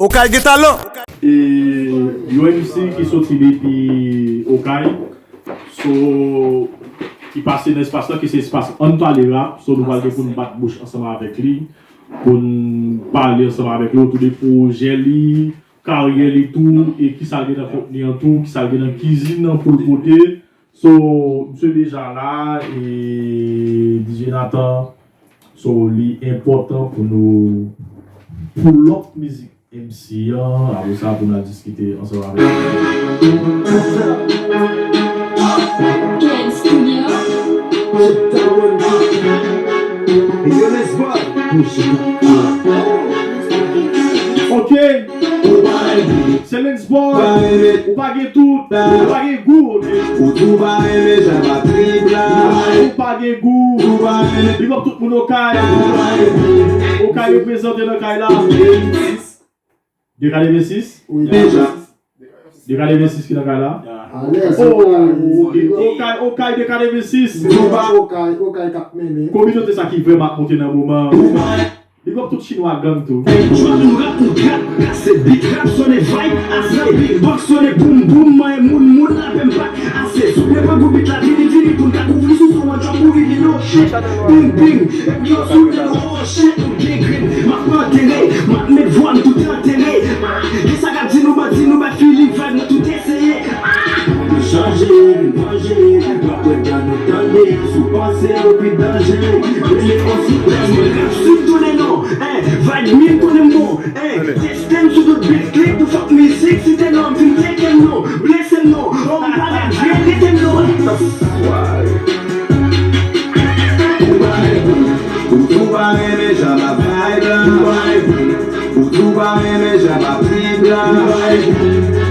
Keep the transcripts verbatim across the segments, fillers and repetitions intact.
Okay gen talan. E yon M C ki soti depi Okay, so ki pase nan espas la, ki se espas Ann Pale Rap, so nou pral gen pou n bat bouch ansanm avèk li, pou n pale ansanm avèk li otou de pwojè li, karyè li tou, e kisa l gen nan kontni an tou, kisa l gen nan kizin nan pou l pote. So, misye deja la, e D J Nathan, so li enpòtan pou nou pull up mizik M C an, apre sa pou n al diskite ansanm avèk li. Ok. Se Lens Boy. Ou pa gen tout. Ou pa gen gou. Ou pa gen gou. Big up tout moun Okay. Okay reprezante nan kay la. De katrevensis? Wi, de katrevensis. De katrevensis ki nan kay la? Oh, ok. Okay, Okay de katrevensis. Okay, Okay k ap mennen. Kominote sa ki vrèman ap monte nan moman. Big up tout chinwa gang tou. Jwa nou rap, nou trap, kase beat, rap sone vibe, asa beatbox sone boom boom, manyen moun, moun la pèm bak, ase souple pran gwo beat la, vini, vini, pou n ka kouvri sou son an, trap pou vini, no shit, bing, bing, yo sou le, oh shit, nou gen grin, m ap antere, m ap met vwa m tout antere, ah, gen sa k ap di nou bandi, nou bay feeling vibe, nou tout eseye, ah. Nou chanje, nou manje, w ap wè dan nou tande, si w panse w pi danje, rele yon sou danje. Rap si m tounen non, eh, vibe mi m konnen m bon, eh, teste m sou tout beat, click pou fòk mizik, site non, m fin teke m non, blese m non, oh, m pa gen vye, rete m non. Ou pa renmen jan m ap vibe la. Ou di w pa renmen jan m ap viv la.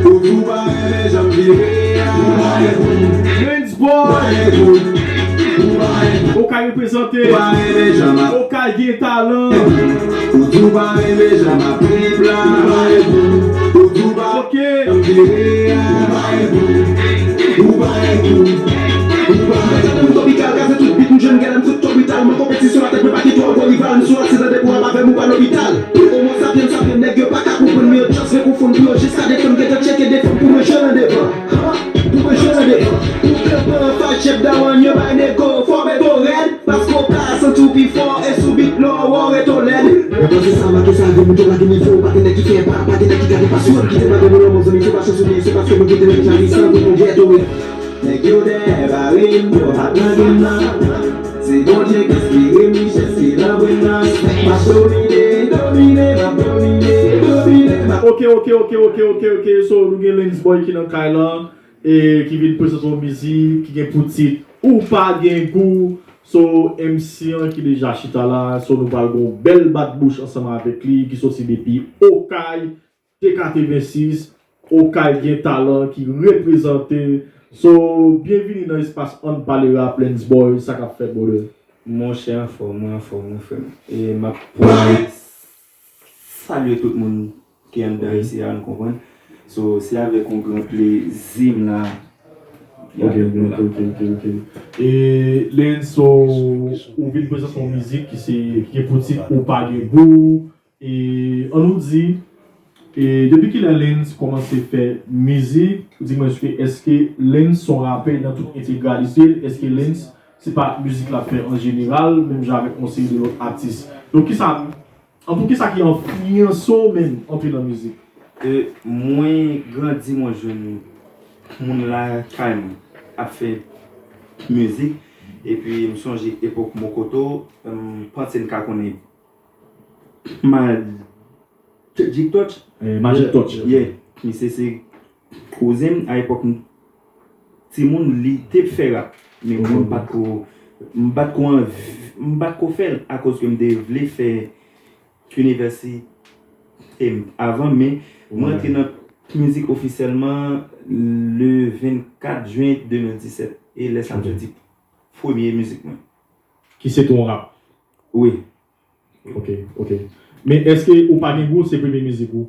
Ou di w pa renmen jan m vire a. Lens Boy. Okay reprezante. Okay gen talan. Ou di w pa renmen jan m ap viv la. Ou di w pa renmen jan m vire a. Ou pa renmen. Ou pa renmen. Mwen tande m twopical, kraze tout beat, m jwenn gèlè, m fout twopital, mwen konpetisyon atèt, mwen pa gen twò gwo rival, m sou aksidan depi w ap avè m ou pa lopital. Homo sapiens sapiens, nèg yo pa ka konprann, men yo just vle konfonn pou yo jis ka defann, gentan tcheke defann pou mwen jwe nan devan. Ha! Pou mwen jwe nan devan. Ou kanpe an fas, chèf dawann yo bay nego, fò beto rèd, paske w pa santi w pi fò, e sou beat lò, wè w ret w lèd. Mwen panse sa make sa vin, mwen te pa gen nivo, pa gen nèg ki fè pa, pa gen nèg ki gade paswòd, ki te mande mwen lanmò, zanmi, se pa chans ou li ye, se paske mwen kite nèg la li san pou mwen gèt ou. Nèg yo dèyè bare m, yo pa t nan game nan. Se Bondye k enspire m, li chèche nan bren nan. M ap domine, domine, m ap domine, domine, m ap. Ok, ok, ok, ok, ok, ok. So, nou gen Lens Boy ki nan kay la, e ki vin prezante yon mizik ki gen pou tit Ou pa gen gou. So, M C an ki deja chita la, so nou pral gen yon bèl bat bouch ansanm avèk li, ki soti depi Okay. T katrevensis, Okay gen talan ki reprezante. So, byenvini nan espas Ann Pale Rap, Lens Boy, sa k ap fèt, brother? Monchè, anfòm, mwen anfòm, wi, frè m. E m ap salye tout moun ki anndan isi a, nou konprann. So, se avèk yon gran plezi m la. Ok, ok, ok, ok, ok. E, Lens, so, ou vin prezante yon mizik ki se, ki gen pou tit Ou pa gen gou. E ann nou di, e depi kilè Lens kòmanse fè mizik? Di mwen, èske, èske Lens se yon rapè nan tout entegralite l? Èske Lens se pa mizik l ap fè an jeneral, menm jan avèk yon seri de lòt atis? Donk, kisa, anfen, kisa ki enfliyanse w menm antre nan mizik? E, mwen grandi, mwen jwenn moun lakay mwen ap fè mizik. Epi, m sonje epòk Mokoto, m panse n ka konnen Magic Touch. Eh, Magic Touch. Yeah. Misye se kouzen m, a epòk m timoun, li te fè rap. Men mwen, m pa t ko, m pa t ko anvi, m pa t ko fè l akoz ke m te vle fè inivèsite m avan, men mwen antre nan mizik ofisyèlman le vennkat jen de mil disèt. E lè sa m soti premye mizik mwen. Ki se tou yon rap? Wi. Ok, ok. Men èske Ou pa gen gou se premye mizik ou?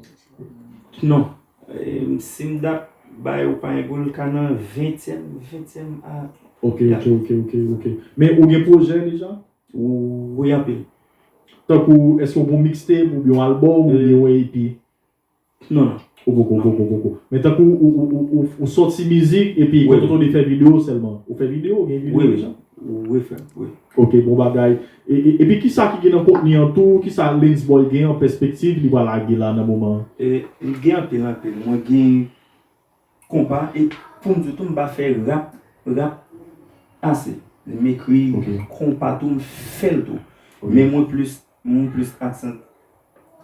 Non. E, si m t ap bay Ou pa gen gou, l ka nan ventyèm, ventyèm a. Ok, ok, ok, ok, ok. Men ou gen pwojè deja? Wi, anpil. Tankou, èske w gen yon mixtape oubyen yon albòm oubyen yon E P? Non, non. Ou poko, ou poko, ou poko. Men tankou ou, ou, ou, ou, ou sòti mizik epi Wi. Kontontonde fè videyo sèlman. Ou fè videyo, ou gen videyo Wi, wi. deja? Wi, frè, wi. Ok, bon bagay. E, e, epi kisa ki gen nan kontni an tou, kisa Lensboy gen an pèspektiv li pral lage la nan moman an? E, m gen anpil, anpil. Mwen gen konpa, e pou m di w tou, m pa fè rap, rap ase. M ekri Ok. konpa tou, m fè l tou. Ok. Men mwen plis, mwen plis aksan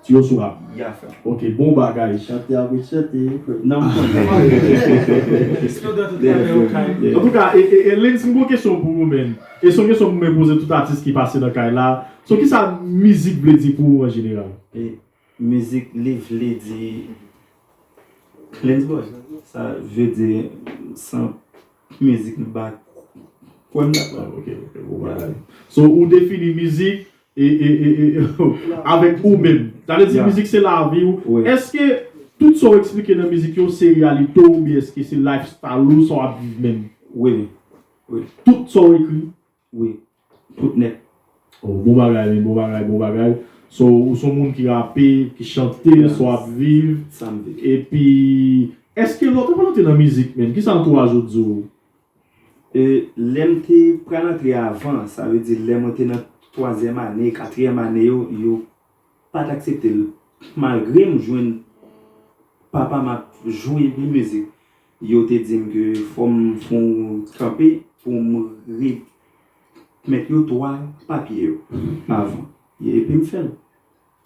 Ti yo sou rap. Ya, frè. Ok, bon bagay. Chante apre chante, frè. Non, m konnen. Antouka, e, e, e Lens, m gon kesyon pou ou, men. E se yon kesyon pou mwen poze tout atis ki pase nan kay la. So, kisa mizik vle di pou ou an jeneral? E mizik li vle di Lensboy. Sa vle di san mizik m pa kwè m t ap la. Ok, ok, bon bagay. So, ou defini mizik e, e, e, e, avèk ou menm. Sa vle di Ya. Mizik se lavi ou. Wi. Èske tout sa w eksplike nan mizik yo se reyalite w oubyen èske se lifestyle ou sa w ap viv menm? Wi, wi. Tout sa w ekri? Wi. Tout nèt. Oh, bon bagay, men bon bagay, bon bagay. So, ou se yon moun ki rape, ki chante, Yes. sa w ap viv. Sa m viv. Epi, èske lòt ou pa te nan mizik menm? Kisa antouraj ou di w? E lè m te pral antre avan, sa vle di lè mwen te nan twazyèm ane, katriyèm ane yo, yo pa t aksepte l. Malgre m jwenn papa m ap jwe mizik, yo te di m ke fò m fè yon kanpe pou m remèt yo twa papye yo avan. Epi m fè l.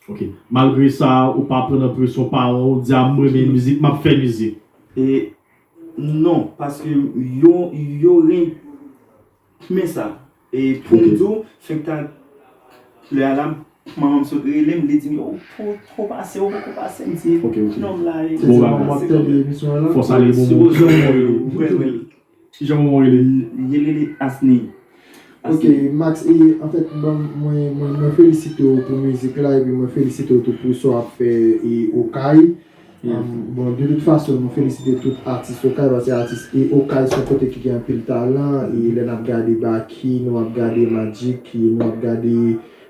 Ok. Malgre sa, ou pa pran nan presyon paran w, di a m renmen mizik, m ap fè mizik. E non, paske yo, yo renmen sa. E pou m Ok. di w, fèk ta lè a la, manman m sot rele m, li di m, yo, ou poko pase, ou poko pase. M di, Ok, ok. non, m la, e Se Bon ti bagay. manman k tande emisyon an la. Fò salye bonbon. Sipoze w wè l, wè l. Kijan bonbon rele? Li rele Asni. Ok, Max, e, anfèt, bon, mwen, mwen, mwen felisite w pou mizik la, epi mwen felisite w tou pou sa w ap fè e Okay. Um, bon, de tout fason, nou felisite tout atis Okay, paske atis e Okay se yon kote ki gen anpil talan, e lè n ap gade Baky, nou ap gade Magic, e nou ap gade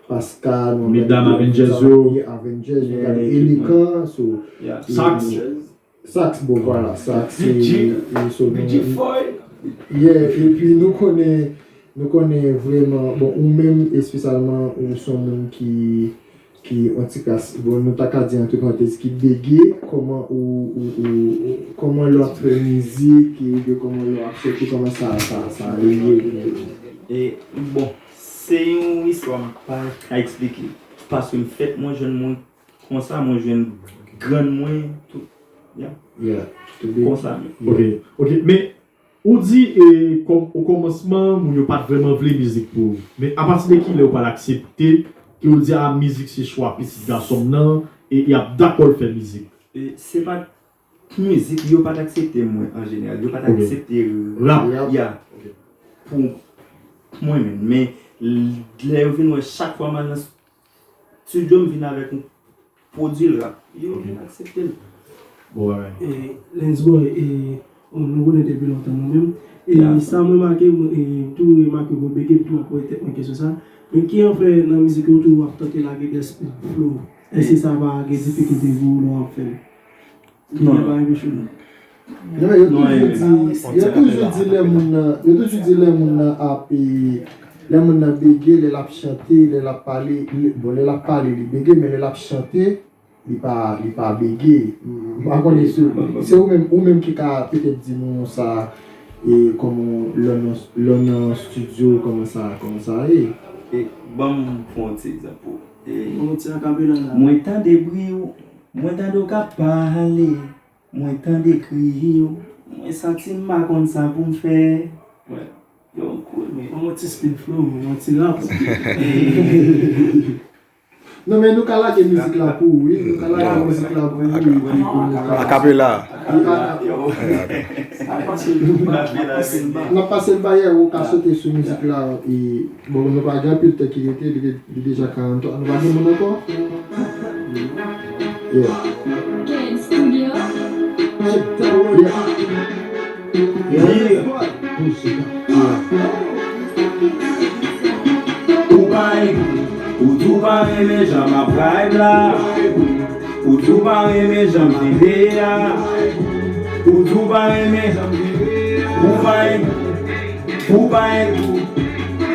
Paska, nou ap gade Medam tout Avengers sa, yo. e Avengers, nou Yeah, gade ekip mwen. Elekan, so, Yeah. Sax. Sax, bon, vwala, Sax, e, Bidji. E so, nou, Bidji Foy. Yeah, epi nou konnen, nou konnen vrèman, bon, ou menm espesyalman, ou se yon moun ki, ki, yon ti kras, bon, nou ta ka di, antre parantèz, ki bege, kòman ou, ou, ou, ou, kòman lè w ap fè mizik, e de kòman lè w ap chante, kòman sa, sa, sa ye pou ou? E, bon, se yon istwa m pa ka eksplike. Paske m fèt, mwen jwenn mwen konsa, mwen jwenn grann mwen, tout. Ya. Yeah, to be Konsa, men. Ok, ok. Men, ou di e, kòm, o kòmansman, moun yo pa t vrèman vle mizik pou ou. Men apati de kilè ou pral aksepte ke ou di a mizik se chwa pitit gason m nan e y ap dakò l fè mizik? E, se pa t mizik, yo pa t aksepte mwen an jeneral. Yo pa t Ok. Aksepte Rap. Rap. Ya. Ok. Pou mwen menm. Men l- lè yo vin wè chak fwa m al nan estidyo, m vin avèk yon pwodui rap. Yo vin aksepte l. Bon bagay. E, Lensboy, e, nou konnen depi lontan nou menm. E Ya. Sa mwen remake, mwen, e, m tou remake mwen bege, m tou ap poze tèt mwen kesyon sa. Men ki an fè nan mizik yo tou w ap tante lage de speed flow? Èske sa pa gen difikilte pou ou lè w ap fè l? Ki Non, lè non. Pa rive chou nou? Non, men yo Non, toujou e, di, yo toujou di lè moun nan, yo toujou di lè moun nan ap, e, lè moun nan bege, lè l ap chante, lè l ap pale, lè- bon, lè l ap pale, li bege, men lè l ap chante, li pa, li pa bege. M pa konnen si se ou menm, ou menm ki ka petèt di nou sa, e, kòman lè w nan, lè w nan estidyo, kòman sa, kòman sa ye. E, ban m fè yon ti egzanp pou ou. E, Yon ti akapela la. Mwen tande bri w, mwen tande w k ap pale, mwen tande kri w, mwen santi m pa konn sa pou m fè. Mwen, yo, m kouri. Yon ti speed flow, yon ti rap. Non, men nou ka lage mizik la pou ou, wi. Nou ka lage mizik la pou ou, wi. Epi pou nou ka Akapela. Aka- Sa pase l ba, sa pase l ba. N ap pase l ba, ou ka sote sou mizik la. E, bon, nou pa gen anpil tan ki rete, li, li deja karant twa. Nou pa gen moun ankò? Yeah. Ked Studio. Yeah. Yeah. Ou pa renmen, ou tou pa renmen jan m ap vibe la. Ou Ou pa renmen jan m vire a. Ou di w pa renmen jan m vire a. Ou pa renmen. Ou pa renmen.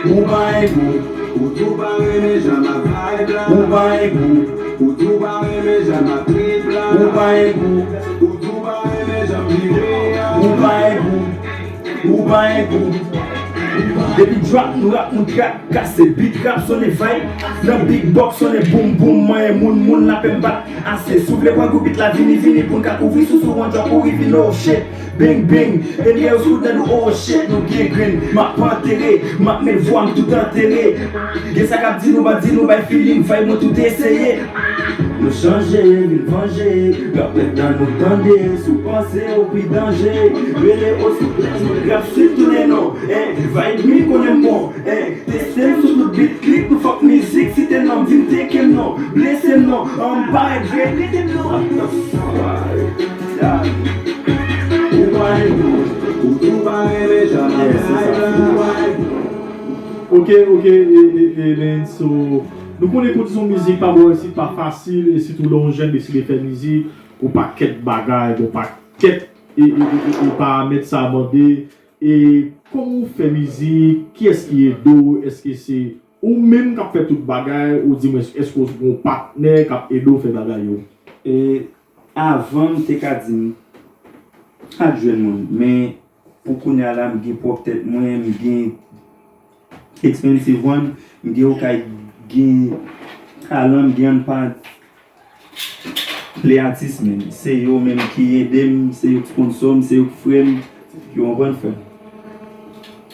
Ou pa renmen. Ou di w pa renmen jan m ap vibe la. Ou pa renmen. Ou di w pa renmen jan m ap trip la. Ou pa renmen. Ou di w pa renmen jan m vire a. Ou pa renmen. Ou pa renmen. Depi drop, nou rap, nou trap. Kase beat, rap, sonnen vibe. Nan beatbox, sonnen boom boom. Manyen moun, moun lapè m bat. Ase, si w vle pran gwo beat la, vini, vini pou n ka kouvri sousou, one drop ou rive, oh shit. Bang, bang, e lè yo sou dan nou, oh shit, nou gen grenn. M ap antere, m ap met vwa m tout antere. Gen sa k ap di nou, pa di nou, bay feeling, vibe mwen tout eseye. Nou chanje, vin vanje, rap nèg nan nou tande, si w panse ou pi danje. Rele osou, rap swiv tounen non, eh, vibe mi konnen m bon, eh. Teste m sou tout beat, klik pou fòk mizik, site non m, vin teke m non, blese m non, an m pa regrete m non. Ou pa renmen, ou tou pa renmen jan m ap vibe la. Ou pa renmen. Ok, ok, e, e, e, Lens, so, nou konnen pwodui yon mizik pa bò isit pa fasil, e sitou lè yon jèn deside fè mizik, gon pakèt bagay, gon pakèt e, e, e, e, e paramèt sa mande, e kòman w fè mizik, kiyès ki ede w, èske se ou menm k ap fè tout bagay, oudimwens èske w gon patnè k ap ede w fè bagay yo? E avan m te ka di m pa t jwenn moun, men pou kounye a la m gen pwòp tèt mwen, m gen expensive one, m gen okay, gen talan, m gen ann pa le atis menm. Se yo menm ki ede m, se yo k sponsò m, se yo k frè m, yo konprann frè m.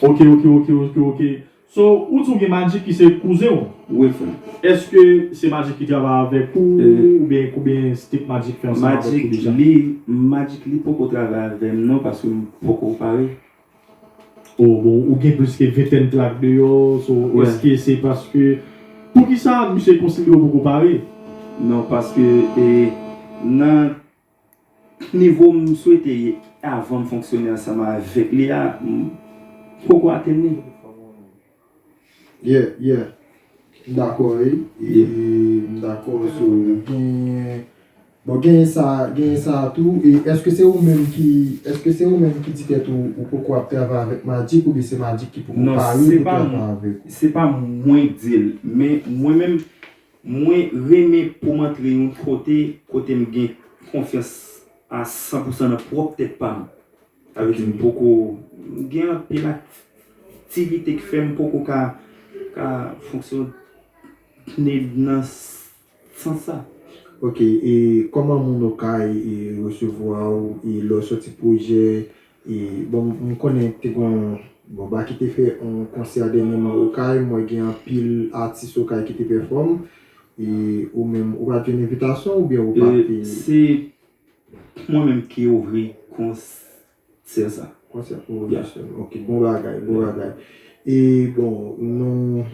Ok, ok, ok, ok, ok. So, ou di w gen Magic ki se kouzen w? Wi, frè. Èske se Magic ki travay avèk ou, oubyen konbyen stik Magic fè ansanm avèk ou deja? Magic, li, Magic, li poko travay avè m non, paske m poko pare. Oh, bon, ou gen plis ke ventèn trak deyò, so, èske se paske, poukisa misye konsidere w poko pare? Non, paske, e, nan nivo m swete ye avan m fonksyone ansanm avèk li a, m poko atenn li. Yeah, yeah. M dakò wi. E, m dakò sou gen bon gen sa gen sa tou. E èske se ou menm ki èske se ou menm ki di tèt ou ou poko ap travay avèk Magic oubyen se Magic ki poko pare pou travay avèk ou? Se pa mwen k di l, men mwen menm mwen renmen pou m antre yon kote kote m gen konfyans a san pou san nan pwòp tèt pa m. Sa vle di m poko, m gen anpil aktivite k fè m poko ka, ka fonksyone nan sans sa. Ok, e kòman moun Okay e resevwa w e lè w sòti pwojè e bon m konnen te gon bon Baky te fè yon konsè dènyèman Okay, m wè gen anpil atis Okay ki te pèfòm e ou menm ou pa t jwenn envitasyon oubyen ou pa te. Se mwen menm ki ouvri konsè sa. Konsè pou ou jis sèlman. Ok, bon bagay, bon bagay. E bon, nou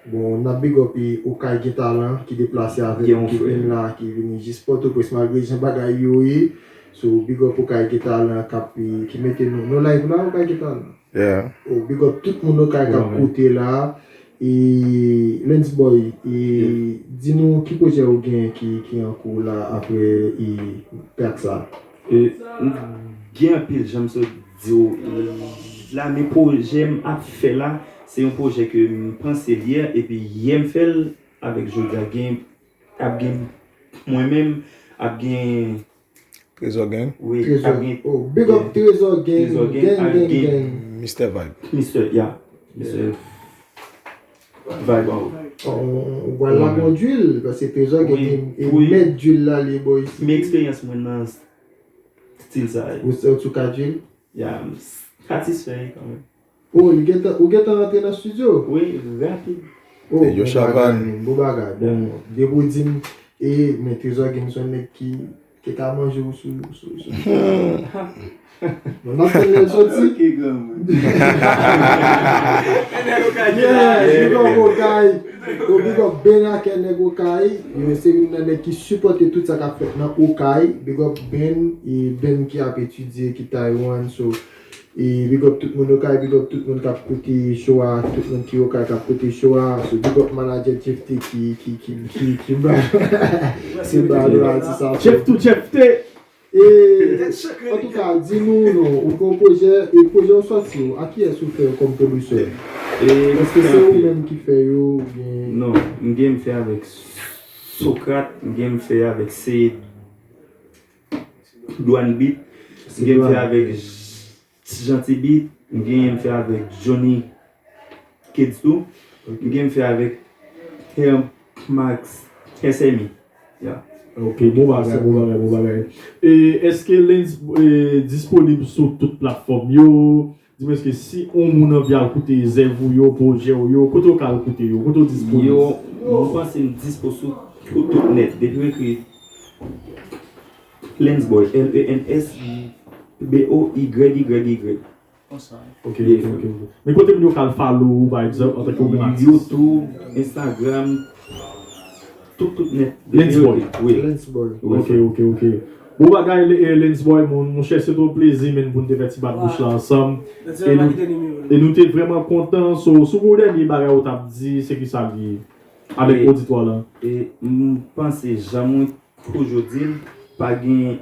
bon, n ap big up e Okay Gen Talan ki deplase avè nou, ki vin la, ki vini jis Pòtoprens malgre jan bagay yo ye. So, big up Okay Gen Talan k ap ki mete nou, nou live la, Okay Gen Talan. Yeah. Oh, big up tout moun Okay k ap koute la. E Lens Boy, e di nou ki pwojè ou gen ki, ki an kou la apre e track sa? E, m gen anpil jan m sot di w la, men pwojè m ap fè la, se yon pwojè ke m panse l yè, epi yè m fè l, avèk jodi a gen, ap gen mwen menm, ap gen Trezò Gang. Wi, ap gen. Oh, big up Trezò Gang, gang, gang, gang. Mister Vibe. Mister, yeah. Mister Vibe, oh. Ou pral la bon djwil, paske Trezò Gang e mèt djwil la li bò isi. Men eksperyans mwen nan stil sa. Ou sou ka djwil? Yeah, m satisfè kanmenm. Oh, li gentan, ou gentan rantre nan studio? Wi, rapid. Oh, bon bagay, bon bagay. Bon, depi w di m, e, men Trezò Gang se yon nèg ki, ki ka manje w sou, sou, sou. Bon, n ap tann lè l soti. Ok, granmoun. Yeah, big up Okay. Yo, big up Ben Akè nèg Okay. Yo, se youn nan nèg ki sipòte tout sa k ap fèt nan Okay. Big up Ben, e Ben ki ap etidye, ki Taiwan, so, E big up tout moun Okay, big up tout moun k ap koute show a, tout moun ki Okay k ap koute show a. So big up manager Jeff T ki ki ki ki ki ba ki ba nou atis sa. Jeff T, Jeff T. E antouka, di nou non, ou gen yon pwojè, e pwojè ou sòti yo, a kiyès ou fè yo kòm pwodisè? Èske se ou menm ki fè yo oubyen? Non, m gen m fè avèk Socrate, m gen m fè avèk se Douane Beat, m gen m fè avèk Ti Janti Beat, m gen m fè avèk Johnny Kids tou, m gen m fè avèk Air Max S M I. Yeah. Ok, bon bagay, bon bagay, bon bagay. E èske Lens e, disponib sou tout platfòm yo? Di mwen, èske si yon moun anvi al koute zèv ou yo, pwojè ou yo, kote ou ka al koute yo, kote ou disponib? Yo, mwen panse m dispo sou tout, tout nèt. Depi w ekri Lensboy, L E N S B O Y Y Y. Konsa. Ok, ok, ok. Men kote moun yo ka al follow ou, pa egzanp, antanke ou menm atis? YouTube, Instagram, tout, tout nèt. Lensboy. Wi. Lensboy. Ok, ok, ok. Bon bagay, Le- eh, Lensboy, mon, monchè, se te yon plezi, men, pou n te fè ti bat bouch la ansanm. E nou, e nou te vrèman kontan. So, si w gen yon dènye bagay ou t ap di, se ki sa l ye avèk oditwa la? E m panse, jan mwen toujou di l, pa gen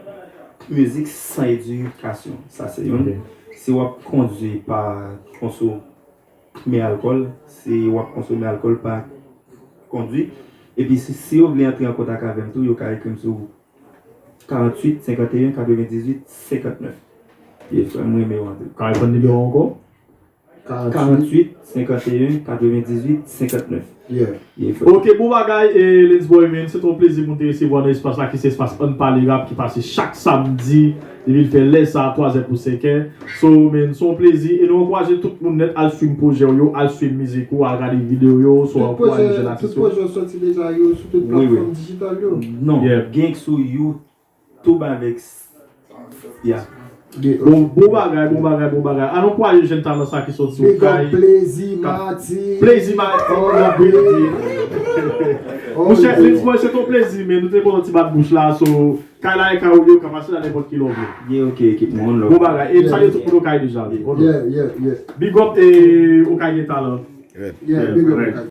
mizik san edikasyon. Sa se youn. Si w ap kondwi, pa konsome alkòl. Si w ap konsome alkòl, pa kondwi. Epi si, si yo vle antre an kontak avè m tou, yo ka ekri m sou karanntuit senkanteyen katrevendizuit senkantnèf. Ye, frè m, renmen w anpil. Ka reponn nimewo ankò? Karanntuit senkanteyen katrevendizuit senkantnèf. Yeah. Ye, frè. Ok, bon bagay, e, Lensboy, man, se te yon plezi pou n te resevwa nan espas la, ki se espas Ann Pale Rap, ki pase chak samdi, depi l fè lè sa, twazè pou senkè. So, man, se yon plezi, e nou ankouraje tout moun nèt al stream pwojè w yo, al stream mizik ou, al gade videyo yo, so ankouraje jèn atis yo. Tout pwojè yo sòti deja yo sou tout platfòm dijital yo? Non, gen sou YouTube avèk, yeah. Bon, bon bagay, bon bagay, bon bagay. Ann ankouraje jèn talan sa ki sòti Okay. Big up Plezi Mati. Plezi Mati. Oh, yeah. Monchè, Lensboy, se te yon plezi, men nou te kontan ti bat bouch la, so, kay la e kay ou ye, ou ka pase la nenpòt ki lè w vle. Yeah, ok, ekip mwen, one love. Bon bagay, e m salye tout moun Okay deja. Yeah, yeah, yeah. Big up, e, Okay gen talan. Yeah, big up Okay.